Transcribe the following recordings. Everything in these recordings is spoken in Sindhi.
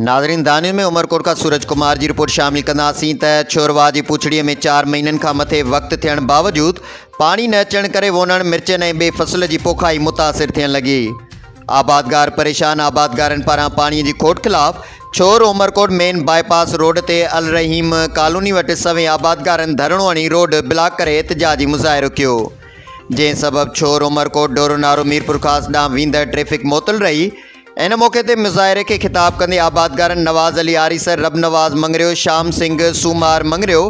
ناظرين دانيون ۾ عمرڪوٽ کان سورج ڪمار جي رپورٽ شامل ڪنداسين ته ڇورواهه جي پوڇڙي ۾ چار مهينن کان مٿي وقت ٿيڻ باوجود پاڻي نه اچڻ ڪري وونئڻ مرچن ۽ ٻئي فصل جي پوکائي متاثر ٿيڻ لڳي آبادگار پريشان آبادگارن پاران پاڻي جي کوٽ خلاف Chhor Umerkot main bypass road تي الرحيم ڪالوني وٽ سوين آبادگارن ڌرڻو هڻي روڊ بلاڪ ڪري احتجاجي مظاهرو ڪيو جنهن سبب ڇور عمرڪوٽ ڍورونارو ميرپورخاص ڏانهن ويندڙ ٽريفڪ معطل رهي ان موقعي تي مظاهري کي خطاب ڪندي آبادگارن نواز علي آريسر، ربنواز مڱريو، شام سنگهه، سومار مڱريو،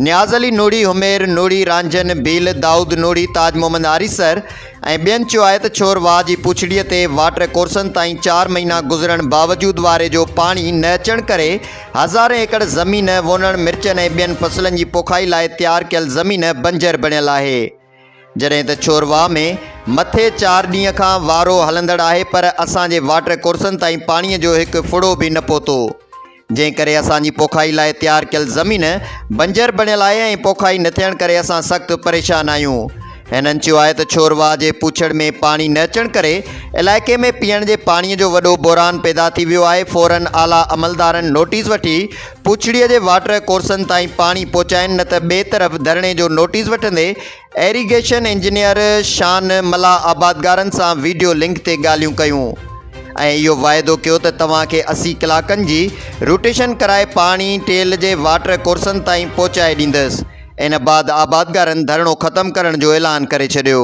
نياز علي نوڙي، حمير نوڙي، رانجهن ڀيل، دائود نوڙي، تاج محمد آريسر ۽ ٻين چيو آهي ته ڇور واهه جي پوڇڙيء تي واٽر ڪورسن تائين چار مهينا گذرڻ باوجود واري جو پاڻي نه اچڻ ڪري هزارين ايڪڙ زمين وونئڻ، مرچن ۽ ٻين فصلن جي پوکائي لاء تيار ڪيل زمين بنجر بڻيل آهي. جڏهن ته ڇورواهه ۾ مٿي چار ڏينهن کان وارو هلندڙ آهي پر اسان جي واٽر ڪورسن تائين پاڻي جو هڪ ڦڙو به نه پهتو جنهن ڪري اسان جي پوکائي لاء تيار ڪيل زمين بنجر بڻيل آهي ۽ پوکائي نه ٿيڻ ڪري اسان سخت پريشان آهيون هنن چيو آهي ته ڇورواهه جي پوڇڙ ۾ پاڻي نه اچڻ ڪري علائقي ۾ پيئڻ جي پاڻي جو وڏو بحران پيدا ٿي ويو آهي فورن اعليٰ عملدارن نوٽيس وٺي پوڇڙيء جي واٽر ڪورسن تائين پاڻي پهچائين نه ته ٻئي طرف ڌرڻي جو نوٽيس وٺندي ايريگيشن انجنيئر شان ملاح آبادگارن سان ويڊيو لنڪ تي ڳالهيون ڪيون ۽ اهو واعدو ڪيو ته توهان کي 80 ڪلاڪن جي روٽيشن ڪرائي پاڻي ٽيل جي واٽر ڪورسن تائين پهچائي ڏيندس ان بعد آبادگارن ڌرڻو ختم ڪرڻ جو اعلان ڪري ڇڏيو.